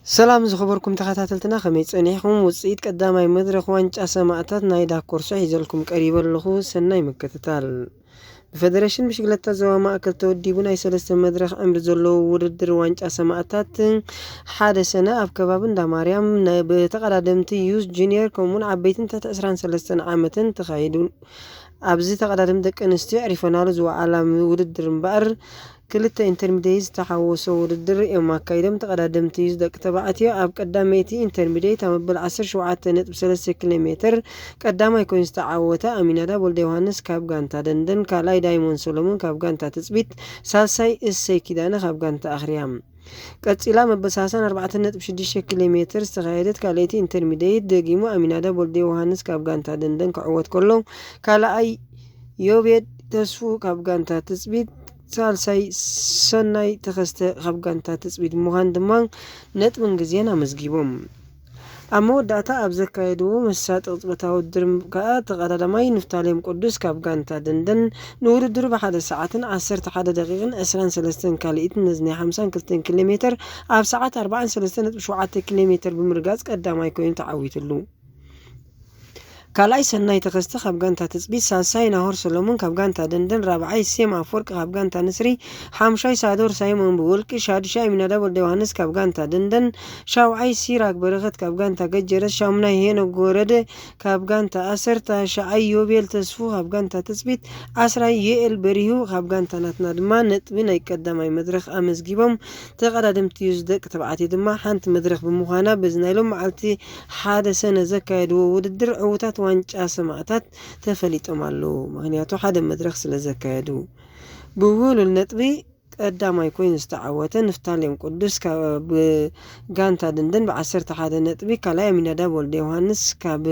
ሰላም ዝኸበርኩም ተኸታተልትና፣ ከመይ ጸኒሕኩም? ውጽኢት ቀዳማይ መድረኽ ዋንጫ ሰማእታት ናይ ዳኮርሶ ሒዘልኩም ቀሪበ ኣለኹ። ሰናይ ምክትታል። ብፈደሬሽን ብሽግለታ ዞባ ማእከል ተወዲቡ ናይ ሰለስተ መድረኽ ዕምሪ ዘለዎ ውድድር ዋንጫ ሰማእታት ሓደ ሰነ ኣብ ከባቢ እንዳ ማርያም ነ-፣ ብተቐዳደምቲ ዩዝ፣ ጁኒየር ከምኡውን ዓበይትን ትሕቲ ዕስራን ሰለስተን ዓመትን ተኻይዱ። ኣብዚ ተቐዳደምቲ ደቂ ኣንስትዮ ኣዕሪፈናሉ ዝወዓላ ውድድር እምበኣር ክልተ ኢንተርሚዲየት ዝተሓወሶ ውድድር እዮም ኣካይዶም። ተቐዳደምቲ ዩዝ ደቂ ተባዕትዮ ኣብ ቀዳመይቲ ኢንተርሚዲየት ኣብ መበል ዓሰርተ ሸውዓተ ነጥቢ ሰለስተ ኪሎ ሜትር ቀዳማይ ኮይኑ ዝተዓወተ ኣሚናዳብ ወልደ ዮሃንስ ካብ ጋንታ ደንደን፣ ካልኣይ ዳይሞን ሰሎሞን ካብ ጋንታ ትጽቢት፣ ሳልሳይ እሰይ ኪዳነ ካብ ጋንታ ኣኽርያ። ቀጺላ መበል ሰላሳን ኣርባዕተን ነጥቢ ሽዱሽተ ኪሎ ሜትር ዝተኻየደት ካልኣይቲ ኢንተርሚዲየት ደጊሙ ኣሚናዳብ ወልደ ዮሃንስ ካብ ጋንታ ደንደን ክዕወት ከሎ፣ ካልኣይ ዮቤድ ተስፉ ካብ ጋንታ ትጽቢት፣ ሳልሳይ ሰናይ ተኸስተ ካብ ጋንታ ትጽቢት ብምዃን ድማ ነጥብን ግዜን ኣመዝጊቦም። ኣብ መወዳእታ ኣብ ዘካየድዎ መሳጢ ቅጽበታዊ ውድድር ከኣ ተቐዳዳማይ ንፍታሌም ቅዱስ ካብ ጋንታ ደንደን ንውድድሩ ብሓደ ሰዓትን ዓሰርተ ሓደ ደቂቕን ዕስራን ሰለስተን ካልኢት ነዚ ናይ ሓምሳን ክልተን ኪሎ ሜትር ኣብ ሰዓት ኣርባዓን ሰለስተን ነጥቢ ሸውዓተ ኪሎ ሜትር ብምርጋጽ ቀዳማይ ኮይኑ ተዓዊትሉ። ካልኣይ ሰናይ ተኸስተ ካብ ጋንታ ትጽቢት፣ ሳልሳይ ናሆር ሰሎሞን ካብ ጋንታ ደንደን፣ ራብዓይ ሴም ኣፈወርቂ ካብ ጋንታ ንስሪ፣ ሓምሻይ ሳዶር ሳይሞን ብውልቂ፣ ሻዱሻይ ሚናዳ ወልደ ዮሃንስ ካብ ጋንታ ደንደን፣ ሻውዓይ ሲራክ በረኸት ካብ ጋንታ ገጀረት፣ ሻሙናይ ሄኖክ ወረደ ካብ ጋንታ ኣሰር፣ ታሽዓይ ዮቤል ተስፉ ካብ ጋንታ ትጽቢት፣ ዓስራይ ዮኤል በሪሁ ካብ ጋንታ ናትና ድማ ነጥቢ ናይ ቀዳማይ መድረኽ ኣመዝጊቦም። ተቐዳደምቲ ዩዝ ደቂ ተባዕትዮ ድማ ሓንቲ መድረኽ ብምዃና በዚ ናይ ሎም መዓልቲ ሓደ ሰነ ዘካየድዎ ውድድር ዕዉታት ዋንጫ ሰማእታት ተፈሊጦም ኣለዉ። ምኽንያቱ ሓደ መድረኽ ስለ ዘካየዱ። ብውህሉል ነጥቢ ቀዳማይ ኮይኑ ዝተዓወተ ንፍታሌም ቅዱስ ካብ ጋንታ ደንደን ብዓሰርተ ሓደ ነጥቢ፣ ካልኣይ ኣሚናዳብ ወልደ ዮሃንስ ካብ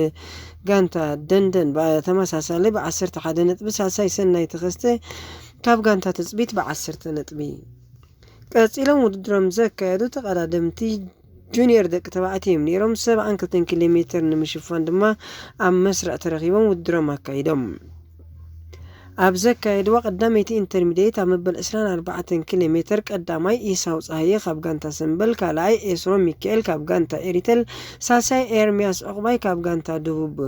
ጋንታ ደንደን ብተመሳሳሊ ብዓሰርተ ሓደ ነጥቢ፣ ሳልሳይ ሰናይ ተኸስተ ካብ ጋንታ ትጽቢት ብዓሰርተ ነጥቢ። ቀጺሎም ውድድሮም ዘካየዱ ተቐዳደምቲ ጁኒየር ደቂ ተባዕትዮ እዮም ነይሮም። ሰብዓን ክልተን ኪሎ ሜትር ንምሽፋን ድማ ኣብ መስርዕ ተረኺቦም ውድድሮም ኣካይዶም። ኣብ ዘካየድዋ ቀዳመይቲ ኢንተርሚዲየት ኣብ መበል ዕስራን ኣርባዕተን ኪሎ ሜትር ቀዳማይ ኢሳው ጸሃየ ካብ ጋንታ ሰምበል፣ ካልኣይ ኤስሮም ሚካኤል ካብ ጋንታ ኤሪተል፣ ሳልሳይ ኤርሚያስ ዕቑባይ ካብ ጋንታ ደቡብ።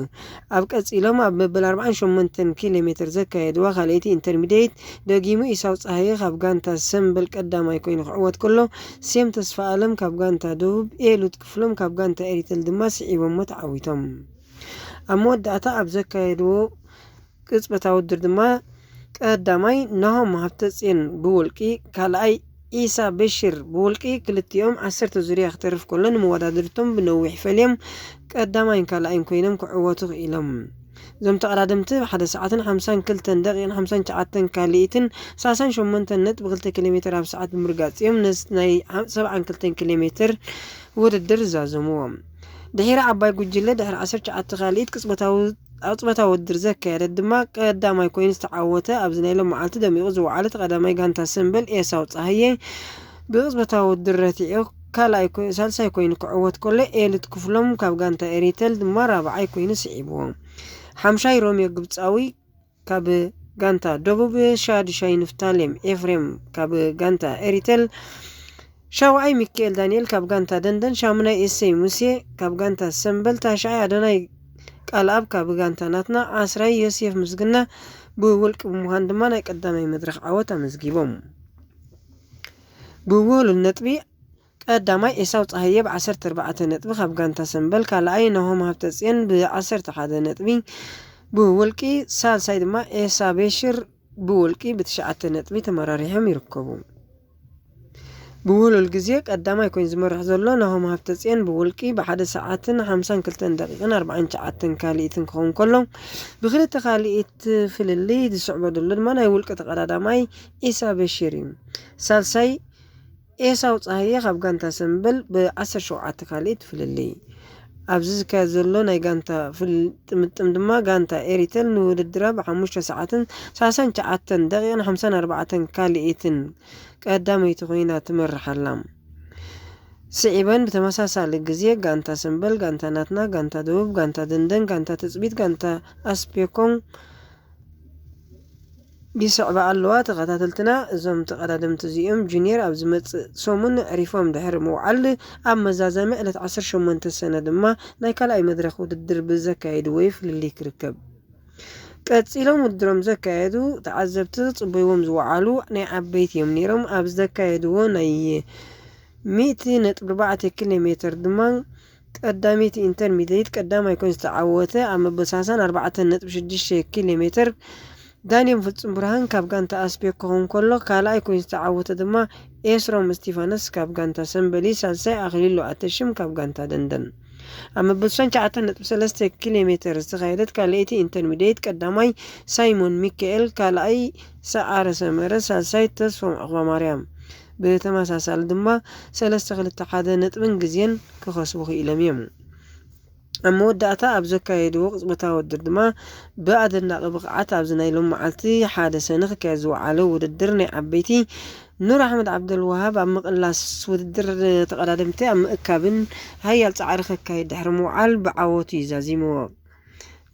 ኣብ ቀጺሎም ኣብ መበል ኣርባዓን ሸሞንተን ኪሎ ሜትር ዘካየድዋ ካልኣይቲ ኢንተርሚዲየት ደጊሙ ኢሳው ጸሃየ ካብ ጋንታ ሰምበል ቀዳማይ ኮይኑ ክዕወት ከሎ፣ ሴም ተስፋ ኣለም ካብ ጋንታ ደቡብ፣ ኤሉት ክፍሎም ካብ ጋንታ ኤሪተል ድማ ስዒቦሞ ተዓዊቶም። ኣብ መወዳእታ ኣብ ዘካየድዎ ቅጽበታዊ ውድድር ድማ ቀዳማይ ናሆም ሃብተጽዮን ብውልቂ፣ ካልኣይ ኢሳ በሽር ብውልቂ፣ ክልቲኦም ዓሰርተ ዙርያ ክተርፍ ከሎ ንመወዳድርቶም ብነዊሕ ፈልዮም ቀዳማይን ካልኣይን ኮይኖም ክዕወቱ ክኢሎም። እዞም ተቐዳደምቲ ብሓደ ሰዓትን ሓምሳን ክልተን ደቂቕን ሓምሳን ትሽዓተን ካልኢትን ሰላሳን ሸሞንተን ነጥቢ ክልተ ኪሎ ሜትር ኣብ ሰዓት ብምርጋጽ እዮም ነዚ ናይ ሰብዓን ክልተን ኪሎ ሜትር ውድድር ዝዛዘምዎ። ድሒራ ዓባይ ጉጅለ ድሕሪ ዓሰርተ ትሽዓተ ካልኢት ቅጽበታዊ ቅጽበታዊ ውድድር ዘካየደት ድማ ቀዳማይ ኮይኑ ዝተዓወተ ኣብዚ ናይ ሎም መዓልቲ ደሚቑ ዝወዓለ ተቐዳማይ ጋንታ ሰምበል ኤሳው ጸሃየ ብቅጽበታዊ ውድድር ረቲዑ ካልኣይ ኮይ-፣ ሳልሳይ ኮይኑ ክዕወት ከሎ ኤልት ክፍሎም ካብ ጋንታ ኤሪተል ድማ ራብዓይ ኮይኑ ስዒብዎ። ሓምሻይ ሮሜዮ ግብጻዊ ካብ ጋንታ ደቡብ፣ ሻዱሻይ ንፍታሌም ኤፍሬም ካብ ጋንታ ኤሪተል፣ ሻውዓይ ሚካኤል ዳንኤል ካብ ጋንታ ደንደን፣ ሻሙናይ ኤሰይ ሙሴ ካብ ጋንታ ሰምበል፣ ታሽዓይ ኣዶናይ ቃልኣብ ካብ ጋንታ ናትና፣ ዓስራይ ዮሴፍ ምስግና ብውልቂ ብምዃን ድማ ናይ ቀዳማይ መድረኽ ዓወት ኣመዝጊቦም። ብውህሉል ነጥቢ ቀዳማይ ኤሳው ጸሃየ ብ ዓሰርተ ኣርባዕተ ነጥቢ ካብ ጋንታ ሰምበል፣ ካልኣይ ናሆም ሃብተጽዮን ብ ዓሰርተ ሓደ ነጥቢ ብውልቂ፣ ሳልሳይ ድማ ኤሳ ቤሽር ብውልቂ ብትሽዓተ ነጥቢ ተመራሪሖም ይርከቡ። ብውህሉል ግዜ ቀዳማይ ኮይኑ ዝመርሕ ዘሎ ናሆም ሃብተጽዮን ብውልቂ ብሓደ ሰዓትን ሓምሳን ክልተን ደቂቕን ኣርባዓን ትሽዓተን ካልኢትን ክኸውን ከሎ፣ ብክልተ ካልኢት ፍልልይ ዝስዕቦ ዘሎ ድማ ናይ ውልቂ ተቐዳዳማይ ኢሳ በሺር እዩ። ሳልሳይ ኤሳው ጸሃየ ካብ ጋንታ ሰምበል ብ ዓሰርተ ሸውዓተ ካልኢት ፍልልይ። ኣብዚ ዝካየድ ዘሎ ናይ ጋንታ ፍል-፣ ጥምጥም ድማ ጋንታ ኤሪተል ንውድድራ ብሓሙሽተ ሰዓትን ሰላሳን ትሽዓተን ደቂቕን ሓምሳን ኣርባዕተን ካልኢትን ቀዳመይቲ ኮይና ትመርሕ ኣላ። ስዒበን ብተመሳሳሊ ግዜ ጋንታ ሰምበል፣ ጋንታ ናትና፣ ጋንታ ደቡብ፣ ጋንታ ደንደን፣ ጋንታ ትጽቢት፣ ጋንታ ኣስፔኮን፣ ይስዕባ ኣለዋ። ተኸታተልትና፣ እዞም ተቐዳደምቲ እዚኦም ጁኒየር ኣብ ዝመጽእ ሰሙን ኣዕሪፎም ድሕሪ ምውዓል፣ ኣብ መዛዘሚ ዕለት ዓሰርተ ሸሞንተ ሰነ ድማ ናይ ካልኣይ መድረኽ ውድድር ብዘካየድዎ ፍልልይ ክርከብ። ቀጺሎም ውድድሮም ዘካየዱ ተዓዘብቲ ክጽበይዎም ዝወዓሉ ናይ ዓበይቲ እዮም ነይሮም። ኣብ ዘካየድዎ ናይ ሚእቲ ነጥቢ ኣርባዕተ ኪሎ ሜትር ድማ ቀዳመይቲ ኢንተርሚዲየት ቀዳማይ ኮይኑ ዝተዓወተ፣ ኣብ መበሳሳን ኣርባዕተ ነጥቢ ሽዱሽተ ኪሎ ሜትር ዳንኤል ፍጹም ብርሃን ካብ ጋንታ ኣስቤኮ ክኸውን ከሎ፣ ካልኣይ ኮይኑ ዝተዓወተ ድማ ኤስሮም እስቲፋኖስ ካብ ጋንታ ሰምበሊ፣ ሳልሳይ ኣኽሊሉ ኣተሽም ካብ ጋንታ ደንደን። ኣብ መበል ትሽዓተ ነጥቢ ሰለስተ ኪሎ ሜትር ዝተኻየደት ካልኣይቲ ኢንተርሚዲየት ቀዳማይ ሳይሞን ሚካኤል፣ ካልኣይ ሰዓረ ሰመረ፣ ሳልሳይ ተስፎም ዑቕባማርያም ብተመሳሳሊ ድማ ሰለስተ ክልተ ሓደ ነጥብን ግዜን ክኸስቡ ክኢሎም እዮም። ኣብ መወዳእታ ኣብ ዘካየድዎ ቅጽበታዊ ውድድር ድማ ብኣደናቂ ብቕዓት ኣብዚ ናይ ሎም መዓልቲ ሓደ ሰነ ክካየድ ዝወዓለ ውድድር ናይ ዓበይቲ ኑር ኣሕመድ ዓብደልዋሃብ ኣብ ምቕላስ ውድድር ተቐዳደምቲ ኣብ ምእካብን ሓያል ጻዕሪ ከካይድ ድሕሪ ምውዓል ብዓወቱ እዩ ዛዚምዎ።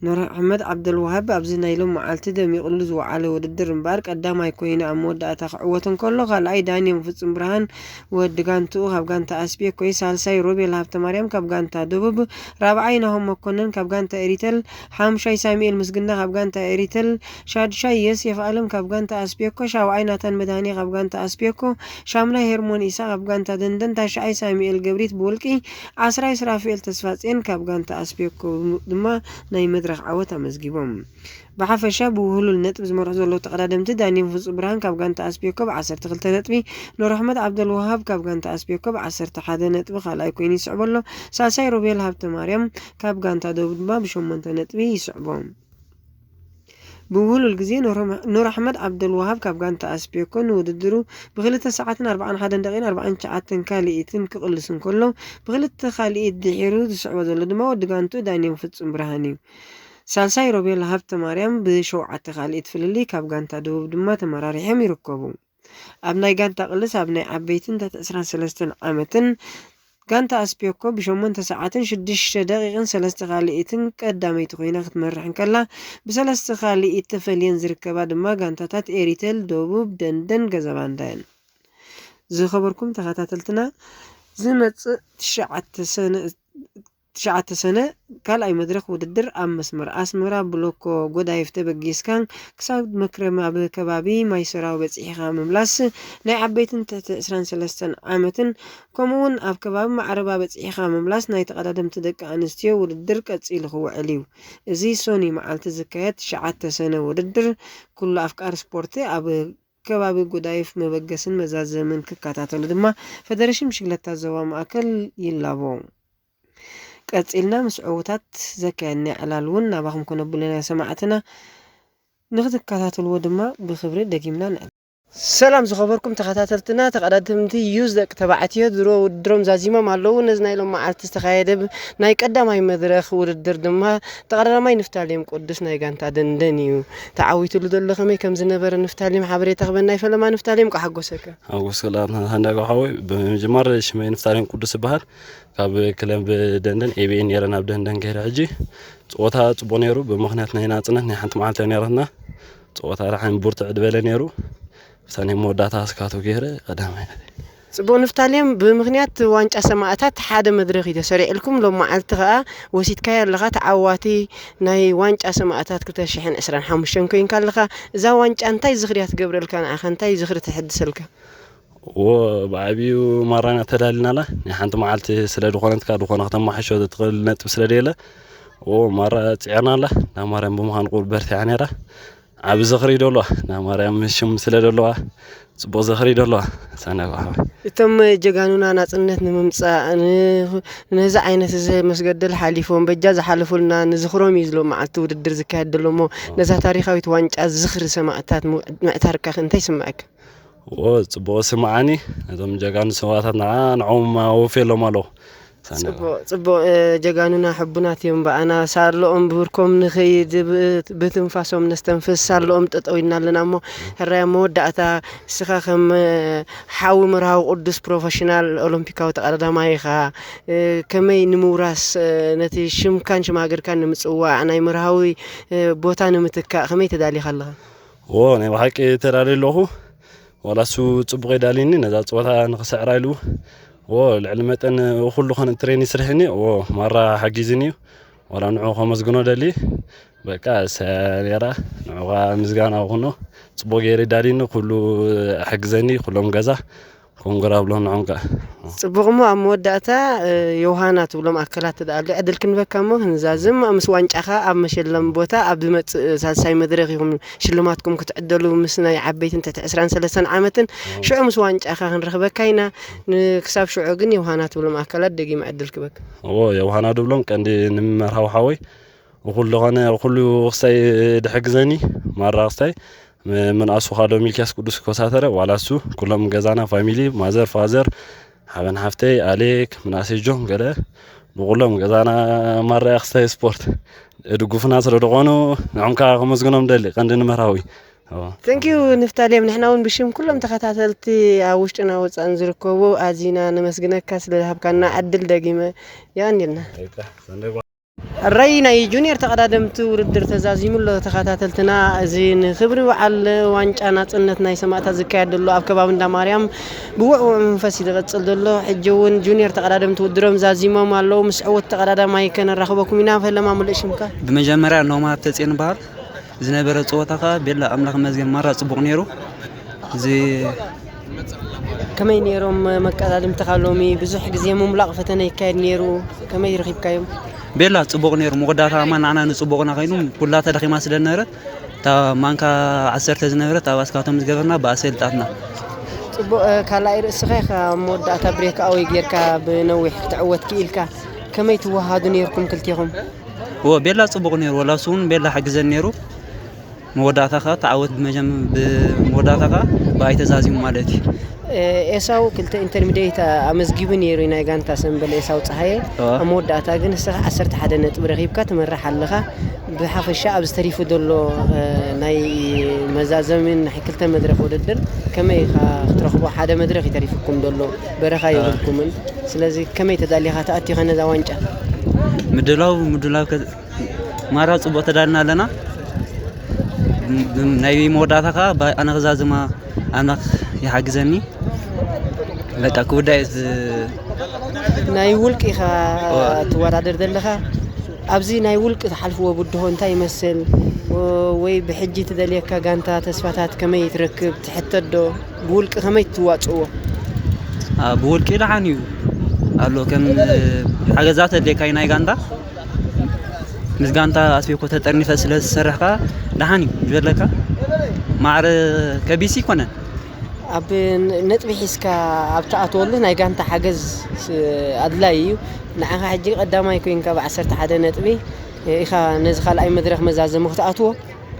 ኑር ኣሕመድ ዓብደልዋሃብ ኣብዚ ናይ ሎም መዓልቲ ደሚቕሉ ዝወዓለ ውድድር እምበኣር ቀዳማይ ኮይኑ ኣብ መወዳእታ ክዕወት እንከሎ፣ ካልኣይ ዳንኤል ፍጹም ብርሃን ወዲ ጋንትኡ ካብ ጋንታ ኣስቤኮ፣ ሳልሳይ ሮቤል ሃብተማርያም ካብ ጋንታ ደቡብ፣ ራብዓይ ናሆም መኮነን ካብ ጋንታ ኤሪተል፣ ሓሙሻይ ሳሙኤል ምስግና ካብ ጋንታ ኤሪተል፣ ሻዱሻይ ዮሴፍ ኣለም ካብ ጋንታ ኣስቤኮ፣ ሻውዓይ ናታን መድሃኔ ካብ ጋንታ ኣስቤኮ፣ ሻምናይ ሄርሞን ኢሳ ካብ ጋንታ ደንደን፣ ታሽዓይ ሳሙኤል ገብሪት ብውልቂ፣ ዓስራይ ስራፍኤል ተስፋጽዮን ካብ ጋንታ ኣስቤኮ ድማ ናይ መድረኽ ዓወት ኣመዝጊቦም። ብሓፈሻ ብውህሉል ነጥቢ ዝመርሑ ዘለዉ ተቐዳደምቲ ዳንኤል ፍጹም ብርሃን ካብ ጋንታ ኣስቤኮ ብ ዓሰርተ ክልተ ነጥቢ፣ ኑር ኣሕመድ ዓብደልዋሃብ ካብ ጋንታ ኣስቤኮ ብ ዓሰርተ ሓደ ነጥቢ ካልኣይ ኮይኑ ይስዕቦ ኣሎ። ሳልሳይ ሮቤል ሃብተ ማርያም ካብ ጋንታ ደቡብ ድማ ብሸሞንተ ነጥቢ ይስዕቦ። ብውህሉል ግዜ ኑር ኑር ኣሕመድ ዓብደልዋሃብ ካብ ጋንታ ኣስቤኮ ንውድድሩ ብክልተ ሰዓትን ኣርባዓን ሓደን ደቂቕን ኣርባዓን ትሽዓተን ካልኢትን ክቕልስ እንከሎ፣ ብክልተ ካልኢት ድሒሩ ዝስዕቦ ዘሎ ድማ ወዲ ጋንቱ ዳንኤል ፍጹም ብርሃን እዩ። ሳልሳይ ሮቤል ሃብተ ማርያም ብሸውዓተ ካልኢት ፍልልይ ካብ ጋንታ ደቡብ ድማ ተመራሪሖም ይርከቡ። ኣብ ናይ ጋንታ ቅልስ ኣብ ናይ ዓበይትን ትሕቲ ዕስራን ሰለስተን ዓመትን ጋንታ ኣስፔኮ ብሸሞንተ ሰዓትን ሽዱሽተ ደቂቕን ሰለስተ ካልኢትን ቀዳመይቲ ኮይና ክትመርሕ እንከላ፣ ብሰለስተ ካልኢት ተፈልየን ዝርከባ ድማ ጋንታታት ኤሪተል፣ ደቡብ፣ ደንደን፣ ገዛባንዳ እየን። ዝኸበርኩም ተኸታተልትና፣ ዝመጽእ ትሽዓተ ሰነ ትሽዓተ ሰነ ካልኣይ መድረኽ ውድድር ኣብ መስመር ኣስመራ ብሎኮ ጎዳይፍ ተበጊስካን ክሳብ መክረም ኣብ ከባቢ ማይሰራው በጺሕኻ ምምላስ ናይ ዓበይትን ትሕቲ ዕስራን ሰለስተን ዓመትን ከምኡውን ኣብ ከባቢ ማዕረባ በጺሕኻ ምምላስ ናይ ተቐዳደምቲ ደቂ ኣንስትዮ ውድድር ቀጺሉ ክውዕል እዩ። እዚ ሶኒ መዓልቲ ዝካየድ ትሽዓተ ሰነ ውድድር ኩሉ ኣፍቃሪ ስፖርት ኣብ ከባቢ ጎዳይፍ መበገስን መዛዘምን ክከታተሉ ድማ ፈደሬሽን ብሽክለታ ዞባ ማእከል ይላቦ። ቀጺልና ምስ ዕዉታት ዘካየድናዮ ዕላል እውን ናባኹም ከነብሉና ሰማዕትና ንክትከታተልዎ ድማ ብክብሪ ደጊምና ንዕል። ሰላም ዝኸበርኩም ተኸታተልትና፣ ተቐዳደምቲ ዩዝ ደቂ ተባዕትዮ ድሮ ውድድሮም ዛዚሞም ኣለዉ። ነዚ ናይ ሎም መዓልቲ ዝተኻየደ ብ-፣ ናይ ቀዳማይ መድረኽ ውድድር ድማ ተቐዳዳማይ ንፍታሌም ቅዱስ ናይ ጋንታ ደንደን እዩ። ተዓዊትሉ ዘሎ ከመይ ከም ዝነበረ ንፍታሌም ሓበሬታ ክበና ይፈለማ። ንፍታሌም፣ ቋሕ ሓጎሰካ። ሓጎስ ክላትና ሃንዳጋ ሓወይ፣ ብምጅማር ሽመይ ንፍታሌም ቅዱስ ይበሃል። ካብ ክለብ ደንደን ኤቢኤን ነይረ ናብ ደንደን ከይደ። ሕጂ ፀወታ ፅቡቕ ነይሩ። ብምኽንያት ናይ ናፅነት ናይ ሓንቲ መዓልቲ ነይረትና። ፀወታ ደሓን ብርትዕ ዝበለ ነይሩ። ብሳኔ መወዳእታ ስካቶ ገይረ ቀዳማይ። ፅቡቕ ንፍታሌም፣ ብምኽንያት ዋንጫ ሰማእታት ሓደ መድረኽ እዩ ተሰሪዕልኩም። ሎም መዓልቲ ከኣ ወሲድካዮ ኣለኻ፣ ተዓዋቲ ናይ ዋንጫ ሰማእታት ክልተ ሽሕን ዕስራን ሓሙሽተን ኮይንካ ኣለኻ። እዛ ዋንጫ እንታይ ዝኽሪ እያ ትገብረልካ? ንዓኻ እንታይ ዝኽሪ ተሐድሰልካ? እዎ፣ ብዓብዩ ማራና ተዳሊናላ። ናይ ሓንቲ መዓልቲ ስለ ዝኾነት፣ ካብ ዝኾነ ከተማሓሾ ትኽእል ነጥቢ ስለ ደየለ፣ እዎ፣ ማራ ጽዒርናላ። እንዳ ማርያም ብምዃኑ ቁሩብ በርቲዓ ነይራ። ዓቢ ዝኽሪ ደለዋ፣ እንዳ ማርያም ሽም ስለ ደለዋ፣ ጽቡቕ ዝኽሪ ደለዋ። ሳና ጓሓባ። እቶም ጀጋኑና ናጽነት ንምምጻእ፣ ን-፣ ነዚ ዓይነት እዚ መስገደል ሓሊፎም፣ በጃ ዝሓለፉልና ንዝኽሮም እዩ ዝሎ መዓልቲ ውድድር ዝካየድ ደሎ እሞ፣ ነዛ ታሪኻዊት ዋንጫ ዝኽሪ ሰማእታት ም-፣ ምዕታርካ ከ እንታይ ይስምዐካ? እዎ፣ ጽቡቕ ስምዓኒ። ነቶም ጀጋኑ ሰማእታትና ንዕኦም ኣወፍየሎም ኣለኹ። ሳና ጽቡቕ፣ ጽቡቕ፣ እ፣ ጀጋኑና ሕቡናት እዮም ብኣና። ሳለኦም ብብርኮም ንኸይድ፣ ብ-፣ ብትንፋሶም ነስተንፍስ፣ ሳለኦም ጠጠው ኢልና ኣለና እሞ፣ ሕራይ ኣብ መወዳእታ፣ እስኻ ከም፣ እ፣ ሓዊ መርሃዊ ቅዱስ ፕሮፈሽናል ኦሎምፒካዊ ተቐዳዳማይ ኢኻ። እ፣ ከመይ ንምውራስ፣ እ፣ ነቲ ሽምካን ሽም ሃገርካን ንምጽዋዕ፣ ናይ መርሃዊ፣ እ፣ ቦታ ንምትካእ ከመይ ተዳሊኻ ኣለኻ? ዎ ናይ ብሓቂ ተዳልየ ኣለኹ። ዋላ እሱ ጽቡቕ የዳልዩኒ ነዛ ጸወታ ንኽስዕራ ኢሉ። ዎ ልዕሊ መጠን ኩሉ ኾነ ትሬን ይስርሕኒ። ዎ ማራ ሓጊዝኒ እዩ። ዋላ ንዑ ከመስግኖ ደሊ። በቃ ሰ-፣ ነራ ንዑ ኸኣ ምስጋና ይኹኖ። ጽቡቕ ገይሩ የዳልዩኒ፣ ኩሉ ሓግዘኒ፣ ኩሎም ገዛ ኮንግራ ብሎም ንዖም ከኣ። ጽቡቕ እሞ ኣብ መወዳእታ፣ እ፣ ዮሃና ትብሎም ኣካላት ትደኣሉ ዕድል ክንበካ እሞ ክንዛዝም ምስ ዋንጫኻ ኣብ መሸለም ቦታ ኣብ ዝመጽእ ሳልሳይ መድረኽ ኢኹም ሽልማትኩም ክትዕደሉ ምስ ናይ ዓበይትን ትሕቲ ዕስራን ሰለስተን ዓመትን ሽዑ ምስ ዋንጫኻ ክንረኽበካ ኢና። ን-፣ ክሳብ ሽዑ ግን ዮሃና ትብሎም ኣካላት ደጊመ ዕድል ክበካ። እዎ፣ ዮሃና ድብሎም ቀንዲ ንምመርሃዊ ሓወይ እኹል ዝኾነ ኩሉ ክስታይ ድሕግዘኒ ማራ ክስታይ ም-፣ ምንኣሱ ካዶ ሚልኪያስ ቅዱስ ኮሳተረ ዋላ እሱ ኩሎም ገዛና ፋሚሊ ማዘር ፋዘር ሓበን ሓፍተይ ኣሌክ ምናሴ ጆን ገለ ብኩሎም ገዛና ማራ ክስታይ ስፖርት ድጉፍና ስለ ዝኾኑ ንዖም ከኣ ከመስግኖም ደሊ ቀንዲ ንምርሃዊ። እዎ። Thank you ንፍታሌም፣ ንሕና እውን ብሽም ኩሎም ተኸታተልቲ ኣብ ውሽጥና ወጻእን ዝርከቡ ኣዚና ነመስግነካ ስለ ዝሃብካና ዕድል ደጊመ የቐንየልና። እረይ ናይ ጁኒየር ተቐዳደምቲ ውድድር ተዛዚሙ ኣሎ ተኸታተልትና። እዚ ንክብሪ በዓል ዋንጫ ናጽነት ናይ ሰማእታት ዝካየድ ዘሎ ኣብ ከባቢ እንዳ ማርያም ብውዕውዕ መንፈስ እዩ ዝቐጽል ዘሎ። ሕጂ እውን ጁኒየር ተቐዳደምቲ ውድድሮም ዛዚሞም ኣለዉ። ምስ ዕዉት ተቐዳዳማይ ከነራኽበኩም ኢና። ፈለማ ምሉእ ሽምካ? ብመጀመርያ ኖማ ሃብተጽዮን ይበሃል። ዝነበረ ጸወታ ከኣ ቤላ ኣምላኽ ይመስገን ማራ ጽቡቕ ነይሩ። እዚ ከመይ ነይሮም መቀዳድምትኻ ሎሚ? ብዙሕ ግዜ ምምላቕ ፈተነ ይካየድ ነይሩ። ከመይ ረኺብካዮም? ቤላ ጽቡቕ ነይሩ። መወዳእታ ከኣ ንዓና ንጽቡቕና ኮይኑ ኩላ ተዳኺማ ስለ ዝነበረት እታ ማንካ ዓሰርተ ዝነበረት ኣብ ኣስካቶም ዝገበርና ብኣሰ ልጣትና። ጽቡቕ፣ እ፣ ካልኣይ ርእስኻ ኢኻ ኣብ መወዳእታ ብሬክ ኣወይ ጌርካ ብነዊሕ ክትዕወት ክኢልካ። ከመይ ትወሃሃዱ ነይርኩም ክልቴኹም? እዎ፣ ቤላ ጽቡቕ ነይሩ። ወላ እሱ እውን ቤላ ሓግዘን ነይሩ። መወዳእታ ከኣ ተዓወት ብመጀም-፣ ብመወዳእታ ከኣ ብኣይ ተዛዚሙ ማለት እዩ። እ፣ ኤሳው ክልተ ኢንተርሚዲየት ኣመዝጊቡ ነይሩ ናይ ጋንታ ሰምበል ኤሳው ጸሃየ። እዎ። ኣብ መወዳእታ ግን ንስኻ ዓሰርተ ሓደ ነጥቢ ረኺብካ ትመርሕ ኣለኻ። ብሓፈሻ ኣብዚ ተሪፉ ዘሎ፣ እ፣ ናይ መዛዘምን ናይ ክልተ መድረኽ ውድድር ከመይ ኢኻ ክትረኽቦ? ሓደ መድረኽ እዩ ተሪፉኩም ዘሎ፣ በረኻ የብልኩምን። ስለዚ ከመይ ተዳሊኻ ተኣቲኻ ነዛ ዋንጫ? ምድላው፣ ምድላው ከ-፣ ማራ ጽቡቕ ተዳልና ኣለና። ብ-፣ ብ-፣ ናይ መወዳእታ ከኣ ባ-፣ ኣነ ክዛዝማ ኣምላኽ ይሓግዘኒ። በቃ ክውዳእ እየ ዝ-፣ ናይ ውልቂ ኢኻ እወ። ትወዳደር ዘለኻ። ኣብዚ ናይ ውልቂ ትሓልፍዎ ብድሆ እንታይ ይመስል? ወ-፣ ወይ ብሕጂ ትደልየካ ጋንታ ተስፋታት ከመይ ትረክብ? ትሕተት ዶ? ብውልቂ ከመይ ትዋጽእዎ? አ፣ ብውልቂ ደሓን እዩ ኣሎ። ከም፣ እ፣ ሓገዛት ኣድልየካ እዩ ናይ ጋንታ። ምስ ጋንታ ኣስቤኮ ተጠርኒፈ ስለ ዝሰርሕ ከኣ ደሓን እዩ ዝበለካ። ማዕረ ከቢሲ ይኮነን። ኣብ ን-፣ ነጥቢ ሒዝካ ኣብ ትኣትወሉ ናይ ጋንታ ሓገዝ ስ-፣ ኣድላዪ እዩ። ንዓኻ ሕጂ ቀዳማይ ኮይንካ ብዓሰርተ ሓደ ነጥቢ ኢኻ ነዚ ካልኣይ መድረኽ መዛዘሚ ክትኣትዎ።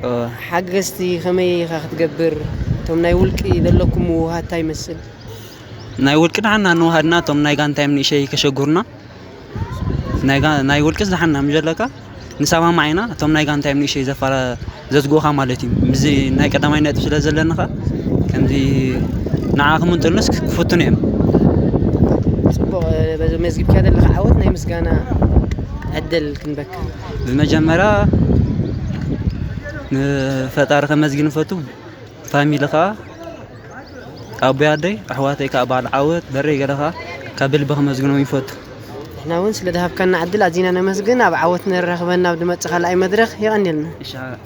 ኦ። ሓገዝቲ ከመይ ኢኻ ክትገብር? እቶም ናይ ውልቂ ዘለኩም ምውሃት እንታይ ይመስል? ናይ ውልቂ ደሓና ንውሃድና፣ እቶም ናይ ጋንታ እዮም ንእሸይ ከሸጉርና። ናይ ጋ-፣ ናይ ውልቅስ ደሓና ምጀለካ ንሰማማዕ ኢና። እቶም ናይ ጋንታ እዮም ንእሸይ ዘፋራ-፣ ዘዝግኡኻ ማለት እዩ። ምስዚ ናይ ቀዳማይ ነጥቢ ስለ ዘለንኻ፣ ከምዚ ንዓኹም እንጥልኑስ ክፍትኑ እዮም። ጽቡቕ፣ በዚ መዝጊብካ ዘለኻ ዓወት ናይ ምስጋና ዕድል ክንበካ። ብመጀመርያ ንፈጣሪ ከመስግን እፈቱ። ፋሚሊ ከኣ ኣቦይ ኣደይ ኣሕዋተይ ከኣ በዓል ዓወት በረይ ገለ ከኣ ካብ ልቢ ከመስግኖም ይፈቱ። ንሕና እውን ስለ ዝሃብካና ዕድል ኣዚና ነመስግን። ኣብ ዓወት ነራኽበና ኣብ ዝመጽእ ካልኣይ መድረኽ። የቐንየልና። ኢንሻኣላ።